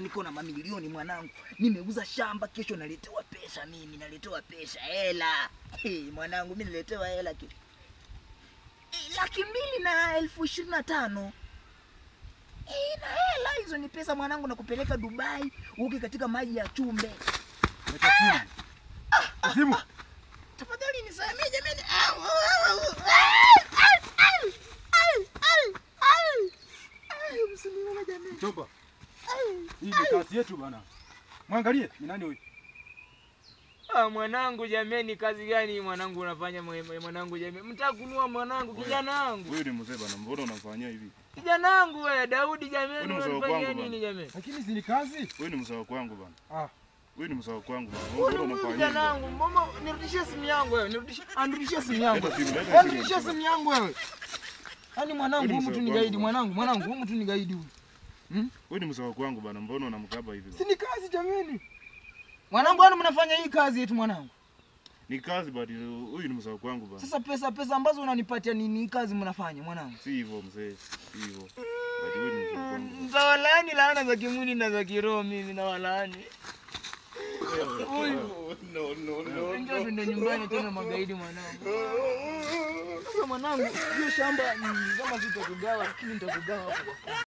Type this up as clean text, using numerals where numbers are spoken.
niko na mamilioni mwanangu. Nimeuza shamba, kesho naletewa pesa mimi, naletewa pesa hela. Hey, mwanangu mimi naletewa hela kesho. 225,000. Na hela hizo ni pesa mwanangu, na kupeleka Dubai uke katika maji ya chumbe. Simu. Tafadhali nisamee jamani. Msiniue jamani. Mchomba. Hii ni kazi yetu bana. Mwangalie ni nani huyu? Ah, mwanangu jamani, kazi gani mwanangu unafanya mwanangu jamani? Mtaka kunua mwanangu, kijana wangu. Huyu ni mzee bana, mbona unamfanyia hivi? Kijana wangu wewe Daudi jamani, unafanyia nini jamani? Lakini si ni kazi? Huyu ni mzee wangu bana. Ah. Huyu ni mzee wangu bana. Mbona unafanyia? Kijana wangu, mama nirudishie simu yangu wewe, nirudishie simu yangu. Nirudishie simu yangu wewe. Yaani mwanangu huyu mtu ni gaidi mwanangu, mwanangu huyu mtu ni gaidi huyu. Huyu ni mzee wangu bana, mbona unamkaba hivi? Si ni kazi jamani. Mwanangu, yani mnafanya hii kazi yetu mwanangu? Ni kazi but huyu ni mzee wangu bana. Sasa pesa ambazo unanipatia nini kazi mnafanya mwanangu? Si hivyo mzee, si hivyo. But huyu ni mzee wangu. Mtawalaani laana za kimwili na za kiroho mimi na walaani. Huyu no no no. Njoo tuende nyumbani tena magaidi mwanangu. Sasa mwanangu, hiyo shamba kama sitakugawa lakini nitakugawa hapo.